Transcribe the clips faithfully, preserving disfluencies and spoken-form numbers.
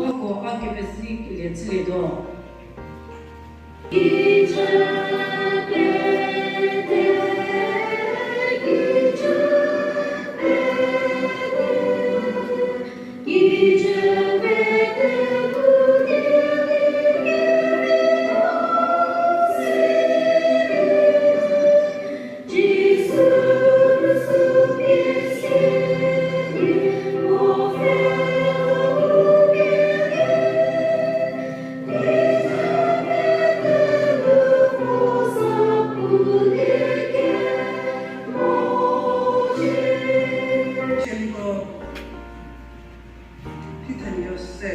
Hako a kepesi kelie chülietuo. Thithenio se,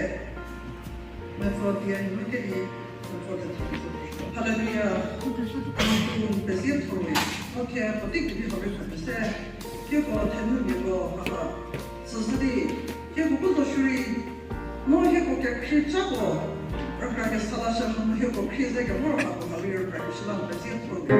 mepfü die nu kedi, mepfü kedi. Hallelujah. N pezie thorei, okay, puotei kedi hau rei pfhü se, hieko thenumiako haka, süsü di, hieko bu zo shierei, no hieko kekhrie cako, rükra kesa lashü hanu hieko khrie ze kevor hako hau rei rükra kesa la n pezie thorei.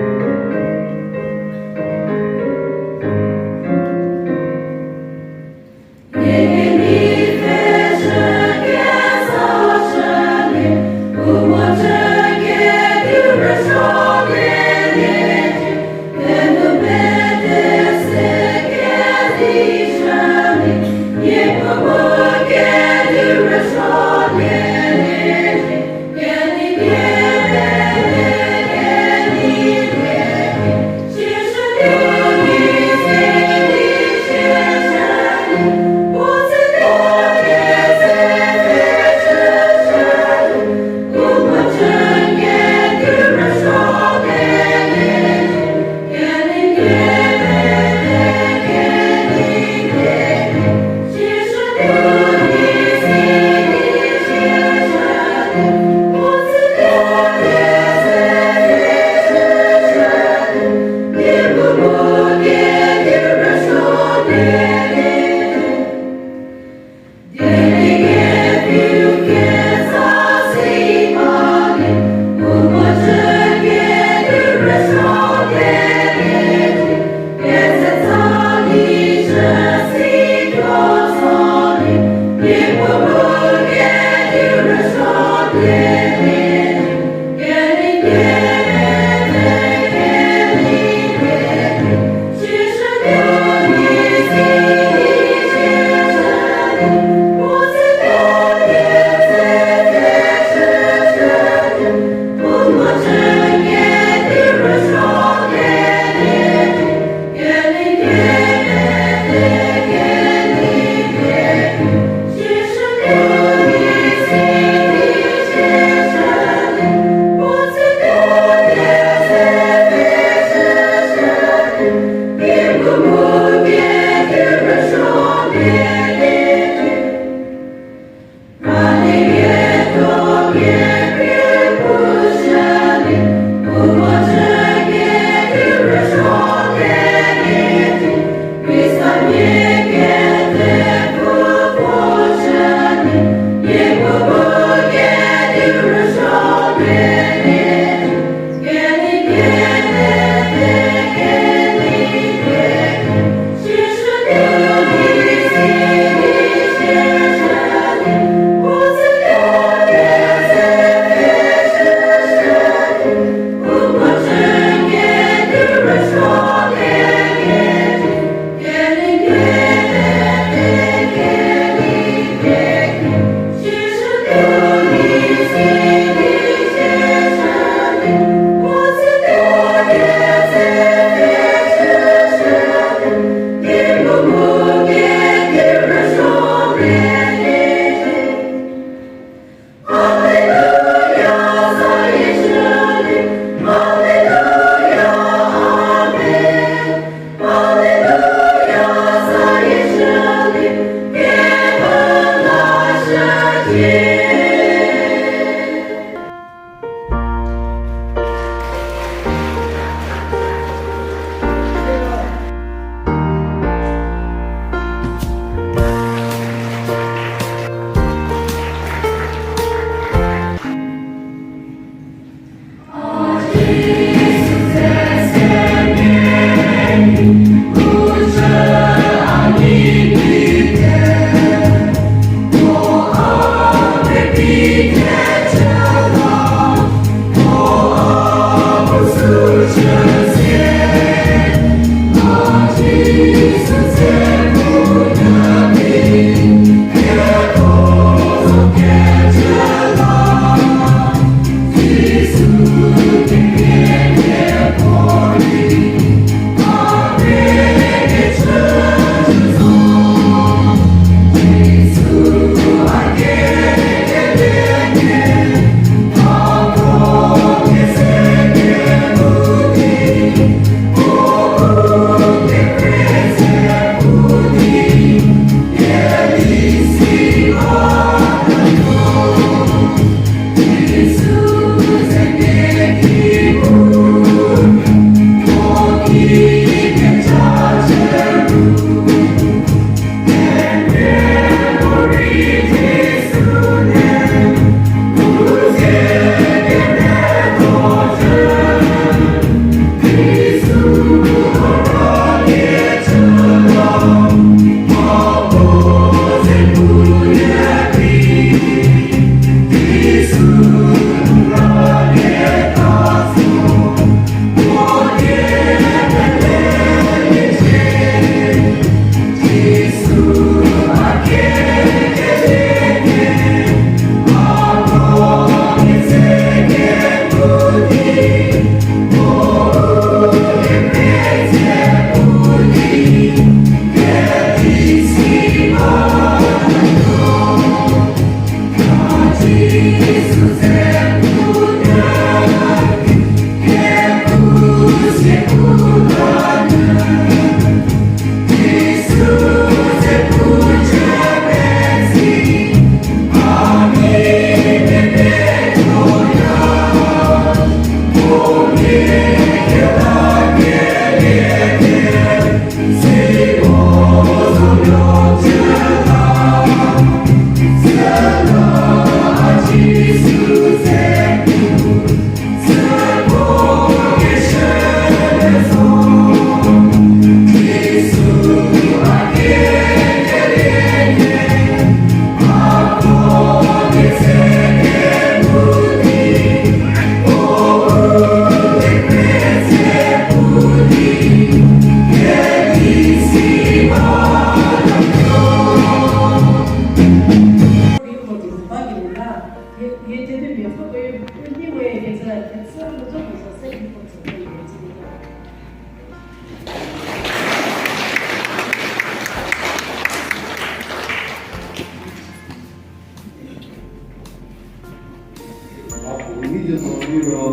A pu mi je mo liro,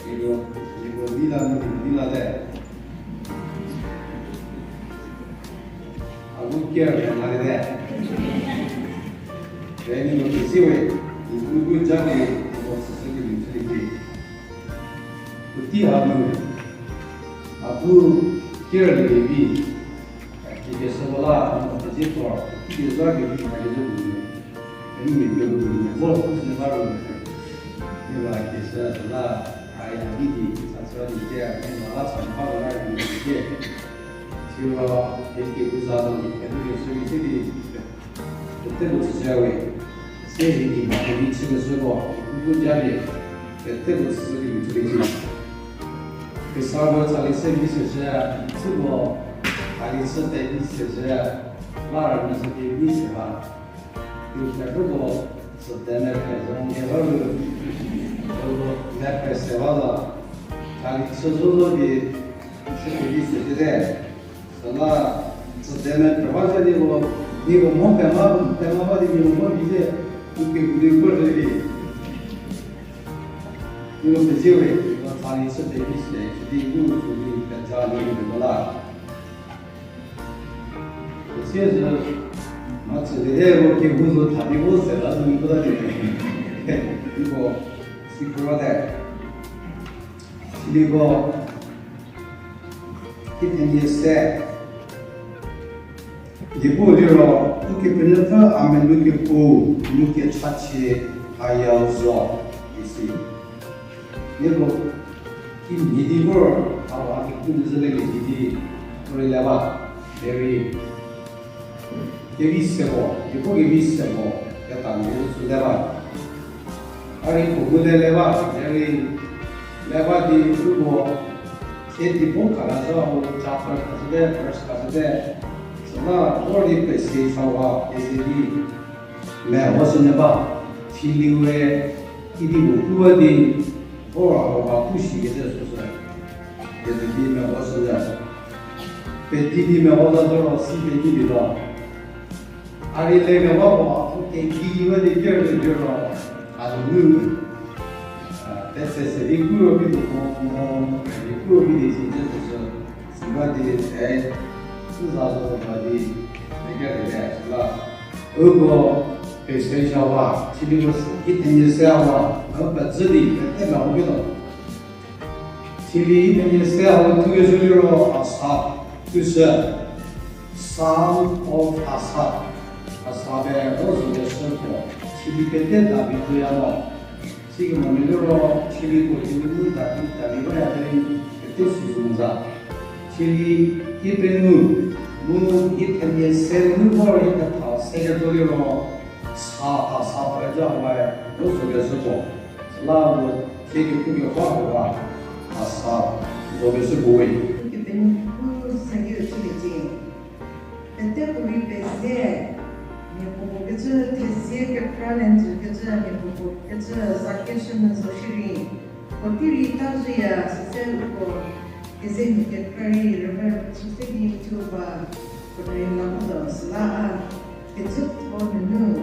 liro, liro ni la ni ni la de. A bu care na de. Re ni lo kisiwe, ni bu bu ja ni, mo sese ni ni ni. Puotei ha nu, a bu care le vi. Kikeshü ko la, no pezhie tuo, kikecü kevi mhale zo bu nu. Kemi mia kehou nu, vo pu sü ba ro nu. Ni ba kikeshü la, a ya di di, sa sa di ke, ni ba la sa ba ro la di ke. Siro, ke ke bu za do, ke di ke sü di se di. Pete bu tsüshüya we, se di di mha kevi chükeshüko, bu bu ja di, pete bu tsüshü di bu chükeshü. Kesa bu tsali se vi seshü, tsüko, tsali se te vi seshü, la rünyü se te vi se ba. Yu se bu ko, sü te ne pe zong ke ba lu, bu ko ne pe se ba la, tsali se zo zo di, se te vi seshü de. Süla, tsüte ne phrü ba zhü di ko, nieko mo pema, pema ba di nieko mo vi ze, u kehou di ko zhü di. Nieko pezhie we, nieko tsali chü pevi se, sidi u kehou di peja ni di ko la. Pezhie zhü, ma tsüte de ko kehou zo tha di ko se la zhü ni ko la di. Nieko, si kro de. Sidi ko, Kithemia se. Dipuo liro, Ukepenuopfü a melou kepu, mu kechachie, hayau zo, isi. Nieko, kimhie di vor, a va kepu nu zhülie di di, vor le ba, very. Kevi se vo, dipuo kevi se vo, keta mia sü le ba. A rei puo bu le le ba, a rei le ba di uko, se dipuo kala zhü ho chapter khashüte, verse khashüte, süla vor di pese shawa, pese di, meho sü ne ba, siliue, idi bu pu ba di, vor a ho ba pu shi kete süsü, kete di meho sü ne. Pedi di meho la zhü ro si pedi di lo. A rei le keba puo, a pu kegei ba di ker di ker ro, a nu, a, tese se di kuro bi di mo, mo, di kuro bi di si zhü zhü zhü, si ba di, e, sü za zo ba di, le ker di le, süla. Uko, pese shawa, sidi ko, Kithemia se wa, no pezhü di, pete na ho bi lo. Sidi Kithemia se hau thushü liro Asaph thushü. Psalm of Asaph. Asaph-e ro zokeshü puo. Sidi pete David thuya mo. Sikemo liro sidi puo sidi nu David, David ya de pete si zo za. Sidi kipenu mu Kithemia se nu vor hie ketha se ketuo liro Sa, Asaph-e zhü hau ro zokeshü puo. Süla mu, thie kepu keba hau, a, Asaph, zokeshü puo we. Kepenu pu sagi chüliecie. Pete puorei peze, mia puopuo kecü thezie kekra le n tsükecü, mia puopuo kecü zakeshü nu zo shierei. Puotei rei ta zhüya, süse uko, keze mia kekra rei rüve chüse di thuo ba, puorei la mo zo süla a, kecü tho nunu,